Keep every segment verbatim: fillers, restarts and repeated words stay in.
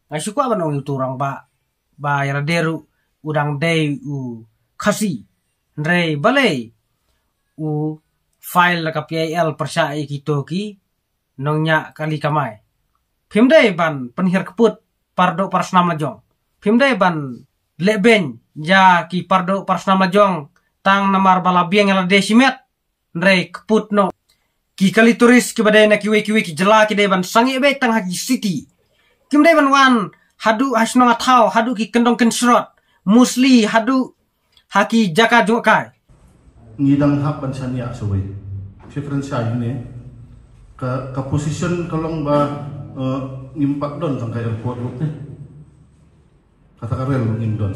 Nga shu kwah ban ong ïa utu u rangbah ba ïa lade ruh u dang dei u Khasi. Hynrei balei u file da ka P I L pyrshah ïa kito ki nongñiah kali kamai? Phim dei ban pynhiar kput para doh para snam la jong. Phim dei ban leh beiñ ïa ki para doh para snam la jong tang namar ba la biang ïa lade shimet. Hynrei kput noh, ki kali tourist kiba dei na kiwei kiwei ki jylla ki dei ban sangeh beit tang ha ki city. Kim dei ban wan haduh ha shnong ha thaw, haduh ki kyndong kynshrot, mostly haduh ha ki jaka jngohkai. Ngi dang hap ban shaniah shawei. Difference sha ine. Ka, ka position ka long ba, eh, ngim pat don tang ka airport ruh te. Kata ka rel ngim don.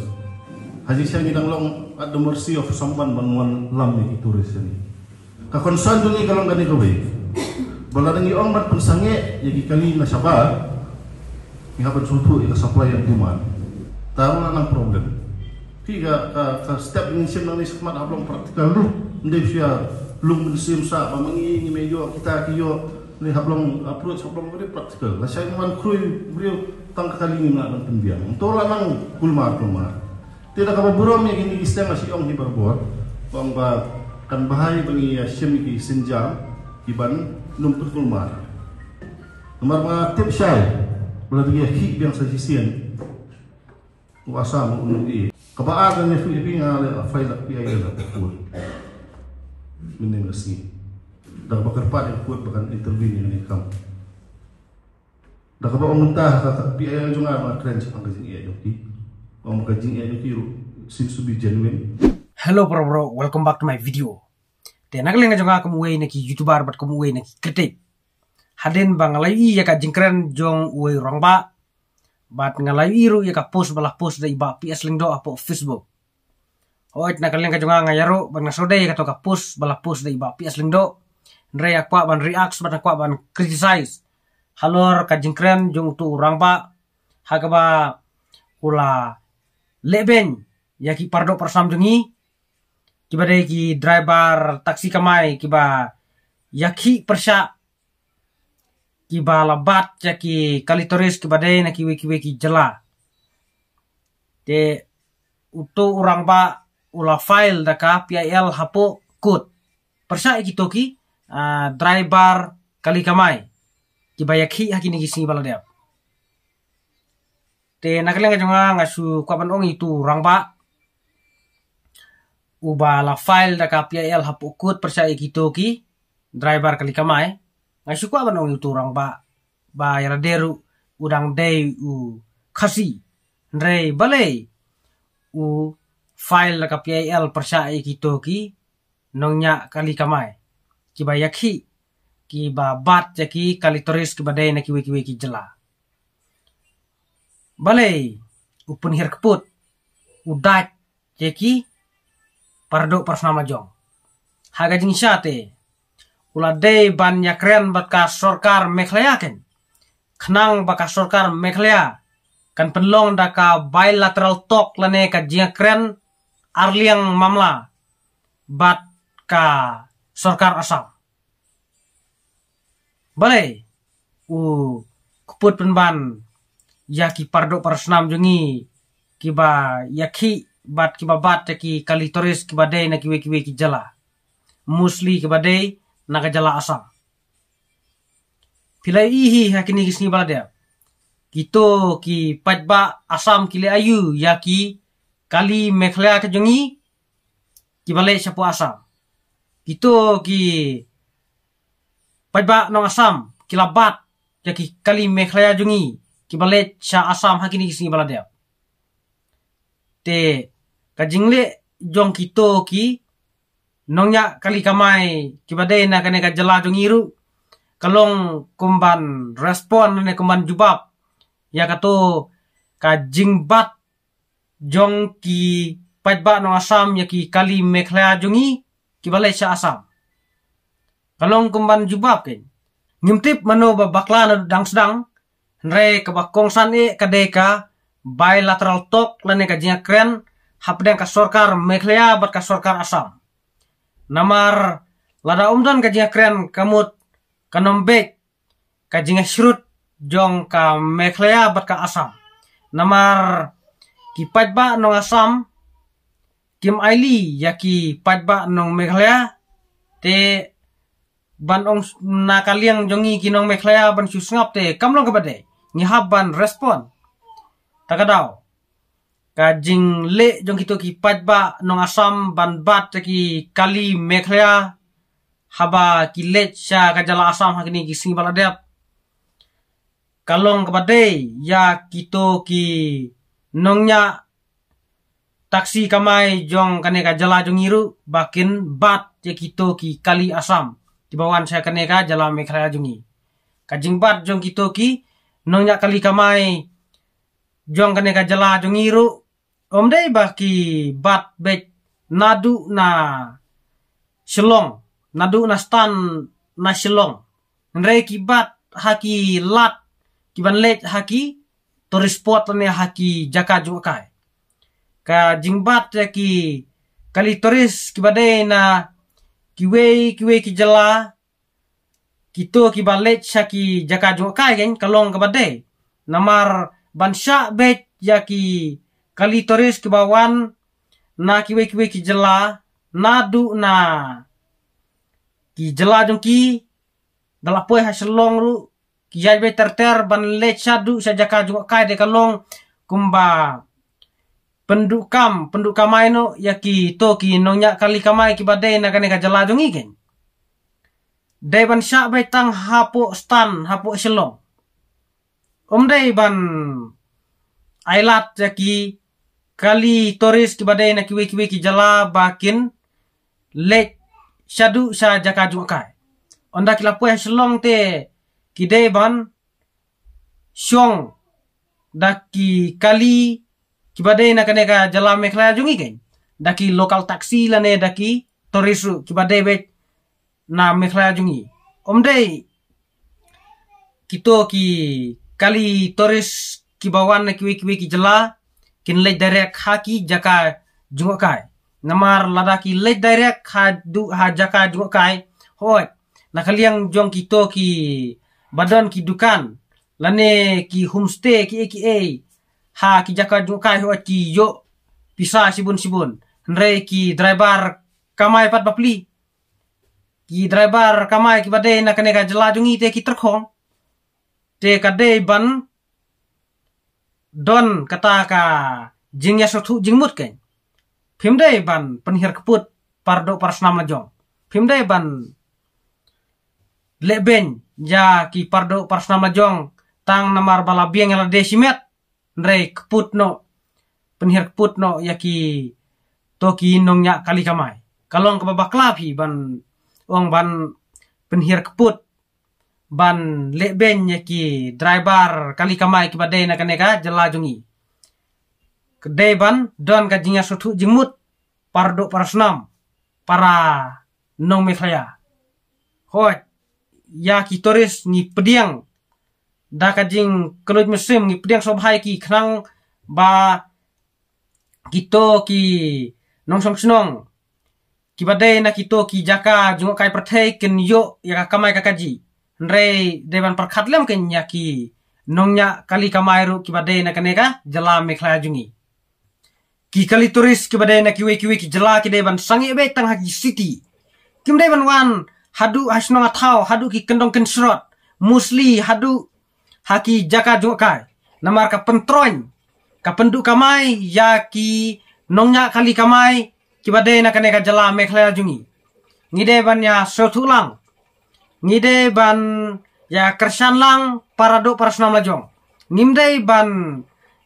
Ha jingshisha ngi dang long at the mercy of someone ban wan lam ïa ki tourist ni. Ka concern jong ngi ka long kane kawei. Ba lada ngi ong ban pynsangeh ïa ki kali na shabar, ngi hap ban sngewthuh ïa ka supply and demand. Tang la nang problem. Phi ka, ka, ka step ngi shim nangne shakhmat hap long practical ruh. Ym dei shu ïa lum mynsiem sha ba ma ngi ngim ïoh, kita ki ïoh. Ngi hap long approach, hap long very practical. Lashai ngi wan khrui briew tang ka kali ngim lah ban pynbiang. Ym to la nang kulmar kulmar. Te da kaba burom ïa kine ki seng, nga shu ong hi barabor ba ong ba kan bha ïa ba ngi ïa shim ïa ki sienjam kiban ym pynkulmar. Namar ba nga tip shai ba lada ngi ïa khih biang sa shisien, u Assam u nud ïa kaba ar. Kan ïa khih ïa phi, nga leh file da P I L da ka court mynne ka sngi. Da kaba kyrpad ïa ka court ba kan intervene ïa kane ka kam. Da kaba ong mynta ha ka P I L jong nga, ba nga kren shaphang ka jingeh jong ki. Ong ba ka jingeh jong ki ruh seems to be genuine. Hello para bro, welcome back to my video. Te na ka liang ka jong nga kum uwei na ki YouTuber bad kum uwei na ki critic, hadien ba nga la ïohi ïa ka jingkren jong uwei u rangbah, bad nga la ïohi ruh ïa ka post ba la post da i Bah P S Lyngdoh hapoh Facebook. Hooid, na ka liang ka jong nga, nga ïaroh bad nga sngewdei ïa kato ka post ba la post da i Bah P S Lyngdoh. Hynrei nga kwah ban react bad nga kwah ban criticize halor ka jingkren jong utu u rangbah ha kaba u la leh beiñ ïa ki para doh para snam jong ngi, kiba dei ki driver taxi kamai kiba ïa khih pyrshah, kiba la bat ïa ki kali tourist kiba dei na kiwei kiwei ki jylla. Te utu u rangbah u la file da ka P I L hapoh court pyrshah ïa kito ki, ah, driver kali kamai kiba ïa khih ha kine ki sngi ba la dep. Te na ka liang ka jong nga, nga shu kwah ban ong ïa utu u rangbah uba la file da ka P I L hapoh court pyrshah ïa kito ki driver kali kamai. Nga shu kwah ban ong ïa utu u rangbah ba ïa lade ruh u dang dei u Khasi. Hynrei balei u file da ka P I L pyrshah ïa kito ki nongñiah kali kamai kiba ïa khih, kiba bat ïa ki kali tourist kiba dei na kiwei kiwei ki jylla? Balei u pynhiar kput, u dait ïa ki para doh para snam la jong? Ha ka jingshisha te u la dei ban ïakren bad ka sorkar Meghalaya keiñ, khnang ba ka sorkar Meghalaya kan pynlong da ka bilateral talk lane ka jingïakren arliang mamla bad ka sorkar Assam. Balei u kput pynban ïa ki para doh para snam jong ngi kiba ïa khih bad kiba bat ïa ki kali tourist kiba dei na kiwei kiwei ki jylla, mostly kiba dei na ka jylla Assam? Phi la ïohi hi ha kine ki sngi ba la dep, kito ki paidbah Assam ki leh aïu ïa ki kali Meghalaya ka jong ngi kiba leit shapoh Assam? Kito ki paidbah nong Assam ki la bat ïa ki kali Meghalaya jong ngi kiba leit sha Assam ha kine ki sngi ba la dep. Te ka jingleh jong kito ki nongñiah kali kamai kiba dei na kane ka jylla jong ngi ruh ka long kumban respond ne kumban jubab ïa kato ka jingbat jong ki paidbah nong Assam ïa ki kali Meghalaya jong ngi kiba leit sha Assam. Ka long kumban jubab keiñ. Ngim tip mano ba bakla naduh dang sdang, hynrei kaba kongsan eh ka dei ka bilateral talk lane ka jingïakren hapdeng ka sorkar Meghalaya bad ka sorkar Assam. Namar lada ym don ka jingïakren, ka mut kan ym beit ka jingïashrut jong ka Meghalaya bad ka Assam. Namar ki paidbah nong Assam kim aili ïa ki paidbah nong Meghalaya, te ban ong na ka liang jong ngi ki nong Meghalaya ban shu sngap te kam long kaba dei. Ngi hap ban respond. Ta ka daw, ka jingleh jong kito ki paidbah nong Assam ban bat ïa ki kali Meghalaya haba ki leit sha ka jylla Assam ha kine ki sngi ba la dep, ka long kaba dei ïa kito ki nongñiah taxi kamai jong kane ka jylla jong ngi ruh ba kin bat ïa kito ki kali Assam kiba wan sha kane ka jylla Meghalaya jong ngi. Ka jingbat jong kito ki nongñiah kali kamai jong kane ka jylla jong ngi ruh, ym dei ba ki bat beit naduh na Shillong, naduh na stand na Shillong. Hynrei ki bat ha ki lad kiban leit ha ki tourist spot lane ha ki jaka jngohkai. Ka jingbat ïa ki kali tourist kiba dei na kiwei kiwei ki jylla, kito kiba leit sha ki jaka jngohkai kein ka long kaba dei. Namar ban shah beit ïa ki kali tourist kiba wan na kiwei kiwei ki jylla, naduh na ki jylla jong ki, da la poi ha Shillong ruh, ki ïaid beit ter ter ban leit shaduh sha jaka jngohkai, te ka long kumba pynduh kam, pynduh kamai noh ïa kito ki nongñiah kali kamai kiba dei na kane ka jylla jong ngi kein. Dei ban shah beit tang hapoh stand, hapoh Shillong. Ym dei ban ai lad ïa ki kali tourist kiba dei na kiwei kiwei ki jylla ba kin leit shaduh sha jaka jngohkai. Ynda ki la poi ha Shillong te ki dei ban shong da ki kali kiba dei na kane ka jylla Meghalaya jong ngi kein, da ki local taxi lane da ki tourist ruh kiba dei beit na Meghalaya jong ngi. Ym dei kito ki kali tourist kiba wan na kiwei kiwei ki jylla kin leit direct ha ki jaka jngohkai. Namar lada ki leit direct haduh ha jaka jngohkai, hooid, na ka liang jong kito kiba don ki dukan lane ki homestay kiei kiei ha ki jaka jngohkai, hooid, ki ïoh pisa shibun shibun. Hynrei ki driver kamai pat bapli, ki driver kamai kiba dei na kane ka jylla jong ngi te ki tyrkhong. Te ka dei ban don kata ka jingïasngewthuh jingmut kein. Phim dei ban pynhiar kput paradoh parasnam lajong. Phim dei ban lehbeiñ ïa ki paradoh parasnam lajong tang namar ba la biang ïa lade shimet, hynrei kput noh, pynhiar kput noh ïa kito ki nongñiah kali kamai. Ka long kaba bakla phi ban ong ban pynhiar kput, ban lehbeiñ ïa ki driver kali kamai kiba dei na kane ka jylla jong ngi. Ka dei ban don ka jingïasngewthuh jingmut paradoh parasnam para nong Meghalaya. Hooid, ïa ki tourist ngi pdiang da ka jingkylluid mynsiem, ngi pdiang sngewbha ïa ki khnang ba kito ki nongshong shnong kiba dei na kito ki jaka jngohkai pyrthei kin ïoh ïa ka kamai ka kajih. Hynrei dei ban pyrkhat lem kein ïa ki nongñiah kali kamai ruh kiba dei na kane ka jylla Meghalaya jong ngi. Ki kali tourist kiba dei na kiwei kiwei ki jylla ki dei ban sangeh beit tang ha ki city. Kim dei ban wan haduh ha shnong ha thaw, haduh ki kyndong kynshrot, mostly haduh ha ki jaka jngohkai. Namar ka pyntroiñ, ka pynduh kamai ïa ki nongñiah kali kamai kiba dei na kane ka jylla Meghalaya jong ngi. Ngi dei ban ïa sngewthuh lang, ngi dei ban ïa kyrshan lang paradoh parasnam lajong. Ngim dei ban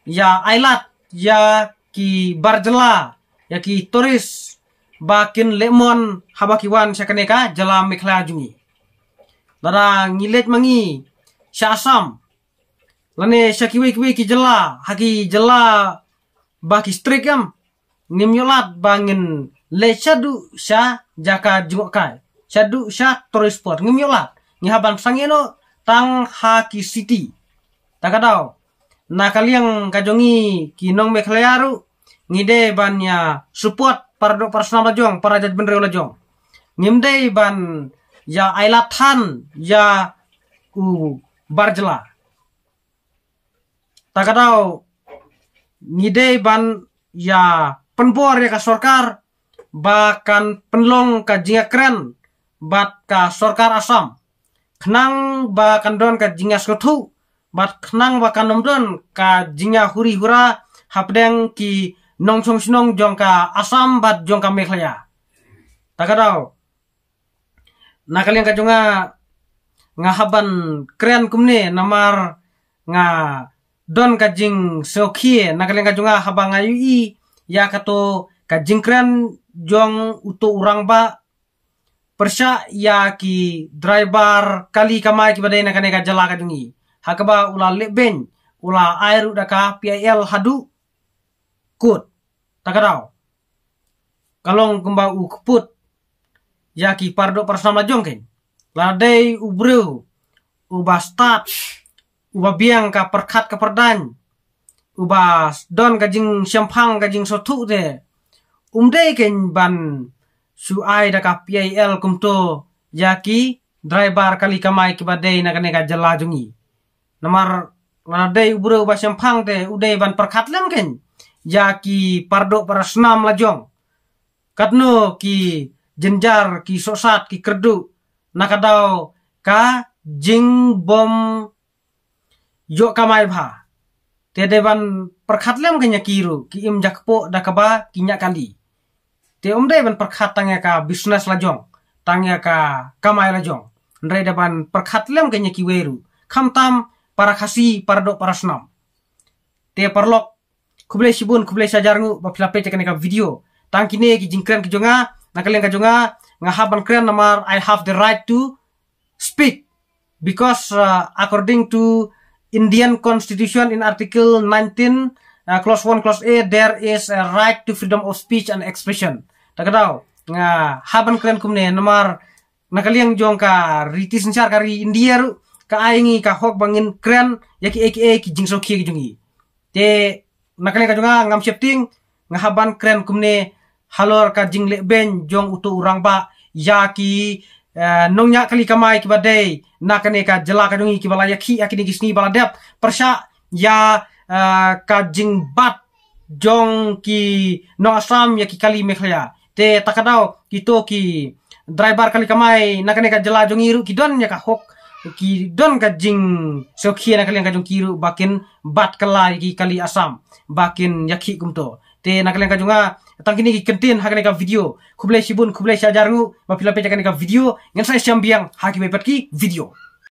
ïa ai lad ïa ki bar jylla, ïa ki tourist ba kin lehmon haba ki wan sha kane ka jylla Meghalaya jong ngi. Lada ngi leit ma ngi sha Assam lane sha kiwei kiwei ki jylla, ha ki jylla ba ki strict em, ngim ïoh lad ba ngin leit shaduh sha jaka jngohkai, shaduh sha tourist spot, ngim ïoh lad. Ngi hap ban sangeh noh tang ha ki city. Ta ka daw, na ka liang ka jong ngi ki nong Meghalaya ruh, ngi dei ban ïa support paradoh parasnam lajong, para jaitbynriew lajong. Ngim dei ban ïa ai lad than ïa u bar jylla. Ta ka daw, ngi dei ban ïa pynbor ïa ka sorkar ba kan pynlong ka jingïakren bad ka sorkar Assam, khnang ba kan don ka jingïasngewthuh bad khnang ba kan ym don ka jingïahuri hura hapdeng ki nongshong shnong jong ka Assam bad jong ka Meghalaya. Ta ka daw, na ka liang ka jong nga, nga hap ban kren kumne namar nga don ka jingsngewkhia na ka liang ka jong nga haba nga ïohi ïa kato ka jingkren jong uto u rangbah pyrshah ïa ki driver kali kamai kiba dei na kane ka jylla ka jong ngi, ha kaba u la leh beiñ, u la ai ruh da ka P I L haduh kut. Ta ka daw, ka long kumba u kput ïa ki paradoh parasnam la jong kein. Lada dei u briew uba stad, uba biang ka pyrkhat ka pyrdaiñ, uba don ka jingshemphang ka jingsngewthuh te, um dei kein ban shu ai da ka P I L kumto ïa ki driver kali kamai kiba dei na kane ka jylla jong ngi. Namar lada dei u briew uba shemphang te u dei ban pyrkhat lem kein ïa ki paradoh parasnam la jong, katno ki jynjar, ki sohsat, ki kyrduh na ka daw ka jingbym ïoh kamai bha. Te dei ban pyrkhat lem kein ïa ki ruh, ki im jakpoh da kaba ki ñiah kali. Te um dei ban pyrkhat tang ïa ka business la jong, tang ïa ka kamai la jong, hynrei dei ban pyrkhat lem kein ïa kiwei ruh, khamtam para Khasi, paradoh parasnam. Te paralok, khublei shibun, khublei shihajar nguh ba phi la peit ïa kane ka video. Tang kine ki jingkren ki jong nga, na ka liang ka jong nga, nga hap ban kren namar I have the right to speak, because uh, according to Indian Constitution, in Article nineteen, uh, Clause one, Clause A, there is a right to freedom of speech and expression. Ta ka daw, nga hap ban kren kumne namar na ka liang jong ka riti synshar ka ri India ruh ka ai ngi ka hok ba ngin kren ïa kiei kiei ki jingsngewkhia ki jong ngi. Te na ka liang ka jong nga, ngam sheptieng, nga hap ban kren kumne halor ka jingleh beiñ jong uto u rangbah ïa ki, eh, nongñiah kali kamai kiba dei na kane ka jylla ka jong ngi, kiba la ïakhih ha kine ki sngi ba la dep pyrshah ïa, eh, ka jingbat jong ki nong Assam ïa ki kali Meghalaya. Te ta ka daw, kito ki driver kali kamai na kane ka jylla jong ngi ruh ki don ïa ka hok, ki don ka jingsngewkhia na ka liang ka jong ki ruh ba kin bat kylla ïa ki kali Assam ba kin ïakhih kumto. Te na ka liang ka jong nga, tang kine ki kyntien ha kane ka video. Khublei shibun, khublei shihajar nguh ba phi la peit ïa kane ka video. Ngin sa ïashem biang ha kiwei pat ki video.